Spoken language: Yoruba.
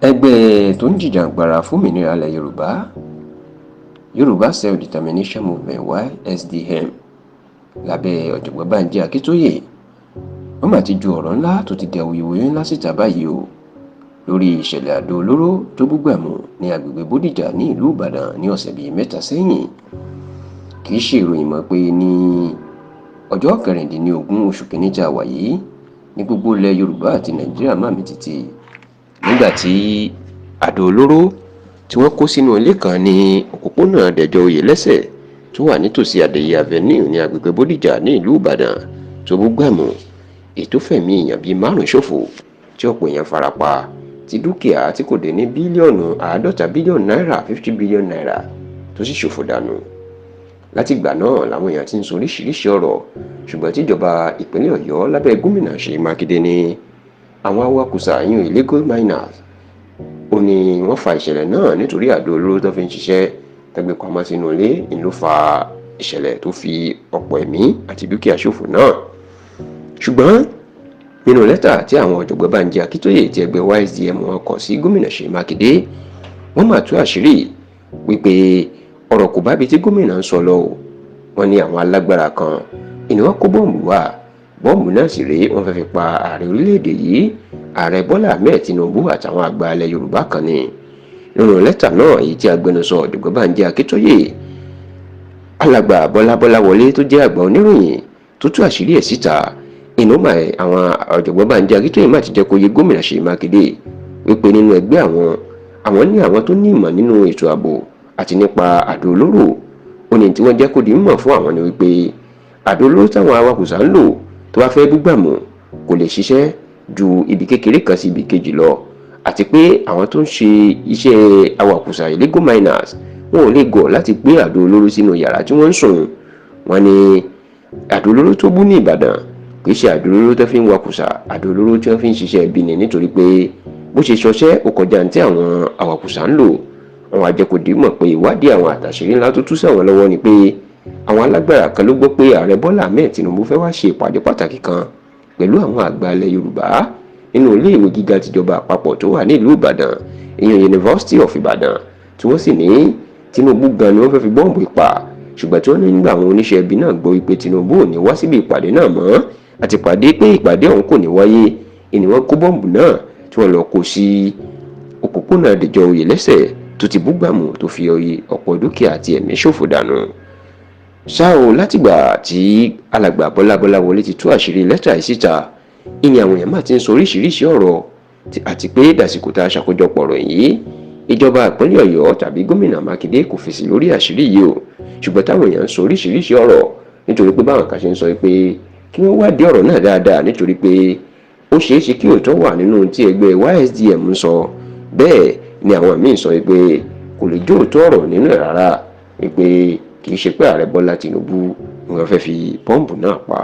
Ẹgbẹ́ tó ń jìjàgbara fómìnira ilẹ̀ Yorùbá, Yorùbá Self-Determination Movement, YSDM, lábẹ́ Ọ̀jọ̀gbọ́n Bánjí Akíntóyè, wọ́n mà ti ju ọ̀rọ̀ ńlá tó ti di awuyewuye ńlá síta báyìí o, lórí ìṣẹ̀lẹ̀ àdó olóró tó búgbàmù ní agbègbè Bódìjà ní ìlú Ìbàdàn ní ọ̀sẹ̀ bíi 3 sẹ́yìn. Kì í ṣe ìròyìn mọ́ pé ní ọjọ́ 16 oṣù kìíní tá a wà yìí ní gbogbo ilẹ̀ Yorùbá àti Nàìjíríà má mì tìtì nígbà tí àdó olóró tí wọ́n kó sínú ilé kan ní òpópónà Dẹ̀jọ Oyèlẹ́sẹ̀ tó wà nítòsí Adéyẹ Avenue ní agbègbè Bódìjà ní ìlú Ìbàdàn tó búgbàmù, ètò fẹ̀mí èèyàn bíi 5 ṣòfò, tí ọ̀pọ̀ èèyàn farapa, tí dúkìá tí kò dé ní bílíọ̀nù 50 bílíọ̀nù náírà, ₦50 billion, tó sì ṣòfò dànù. Látìgbà náà làwọn èèyàn ti ń sọ oríṣiríṣi ọ̀rọ̀, ṣùgbọ́n tíjọba ìpínlẹ̀ Ọ̀yọ́ lábẹ́ gómìnà Ṣèyí Mákindé ní àwọn awakùsà yún, illegal miners, ó ní wọ́n fa ìṣẹ̀lẹ̀ náà nítorí àdó olóró tó fi ń ṣiṣẹ́ tẹ́gbẹ́ pamọ́ sínú ilé ń ló fa ìṣẹ̀lẹ̀ tó fi ọ̀pọ̀ ẹ̀mí àti dúkìá ṣòfò náà. Ṣùgbọ́n nínú lẹ́tà tí àwọn ọ̀jọ̀gbọ́n Bánjí Akíntóyè ti ẹgbẹ́ YSDM wọn kọ sí gómìnà Ṣèyí Mákindé, wọ́n máa tú àṣírí wípé ọ̀rọ̀ kò bá bi tí gómìnà ń sọ lọ o. Wọ́n ní àwọn alágbára kan ìní wọ́n kó bọ́ǹbù wá. Bọ́ǹbù náà sì rèé, wọ́n fẹ́ fi pa ààrẹ orílẹ̀-èdè yìí, Ààrẹ Bọ́lá Ahmed Tinubu, àtàwọn àgbà ilẹ̀ Yorùbá kan ní. Nínú lẹ́tà náà, èyí tí agbẹnusọ ọ̀jọ̀gbọ́n Bánjí Akíntóyè, Alàgbà Bọ́lá Bọ́láwọlé, tó jẹ́ àgbà oníròyìn, tó tú àṣírí ẹ̀ síta, inú mà àwọn ọ̀jọ̀gbọ́n Bánjí Akíntóyè má ti jẹ́ kó yé gómìnà Ṣèyí Mákindé wípé nínú ẹgbẹ́ àwọn, àwọn ní àwọn tó ní ìmọ̀ nínú ètò ààbò àti nípa àdó olóró. Ó ní tí wọ́n jẹ́ kó di mímọ̀ fún àwọn ni wípé àdó olóró táwọn awakùsà ń lò tó bá fẹ́ búgbàmù kò lè ṣiṣẹ́ ju ibi kékeré kan sí ibi kejì lọ, àti pé àwọn tó ń ṣe iṣẹ́ awakùsà, illegal miners, wọn ò lè gọ̀ láti gbé àdó olóró sínú yàrá tí wọ́n ń sùn. Wọ́n ní àdó olóró tó bú ní Ìbàdàn kì í ṣe àdó olóró tó fi ń wakùsà, àdó olóró tí wọ́n fi ń ṣiṣẹ́ ibi ni, nítorí pé bó ṣe ṣọṣẹ́ ó kọjá ní tí àwọn awakùsà ń lò. Àwọn àjẹkòdì mọ̀ pé ìwádìí àwọn àtàṣírí ńlá tó tú sẹ́wọ̀n lọ́wọ́ ni pé àwọn alágbára kan ló gbọ́ pé Ààrẹ Bọ́lá Ahmed Tinubu fẹ́ wá ṣe ìpàdé pàtàkì kan pẹ̀lú àwọn àgbà ilẹ̀ Yorùbá nínú iléèwé gíga tìjọba àpapọ̀ tó wà nílùú Ìbàdàn, ìyẹn University of Ìbàdàn, tí wọ́n sì ní Tinubu gan ni wọ́n fẹ́ fi bọ́ǹbù pa. Ṣùgbọ́n tí wọ́n ní nígbà àwọn oníṣẹ́ ibi náà gbọ́ wípé Tinubu ò ní wá síbi ìpàdé náà mọ́, àti pàdé pé ìpàdé ọ̀hún kò ní wáyé, ìní wọ́n kó bọ́ǹbù náà tí wọ́n lọ kó sí òpópónà Dẹ̀jọ Oyèlẹ́sẹ̀ tó ti búgbàmù, tó fi ọ̀pọ̀ dúkìá àti ẹ̀mí ṣòfò dànù. Ṣá o, látìgbà tí Alàgbà Bọ́lá Bọ́láwọlé ti tú àṣírí lẹ́tà yìí síta, ìní àwọn èèyàn máa ti ń sọ oríṣiríṣi ọ̀rọ̀, àti pé dàsìkò tá a ṣàkójọpọ̀ ọ̀rọ̀ yìí, ìjọba ìpínlẹ̀ Ọ̀yọ́ tàbí gómìnà Mákindé kò fèsì lórí àṣírí yìí o. Ṣùgbọ́n táwọn èèyàn ń sọ oríṣiríṣi ọ̀rọ̀, nítorí pé báwọn kan ṣe ń sọ pé kí wọ́n wádìí ọ̀rọ̀ náà dáadáa, nítorí pé ó ṣeé ṣe kí òótọ́ wà nínú tí ẹgbẹ́ YSDM ń sọ, bẹ́ẹ̀ ni àwọn míín sọ pé kò lè jó òótọ́ ọ̀rọ̀ nínú ẹ̀ rárá, wípé kì í ṣe pé Ààrẹ Bọ́lá Tinubu ni wọ́n fẹ́ fi bọ́ǹbù náà pa.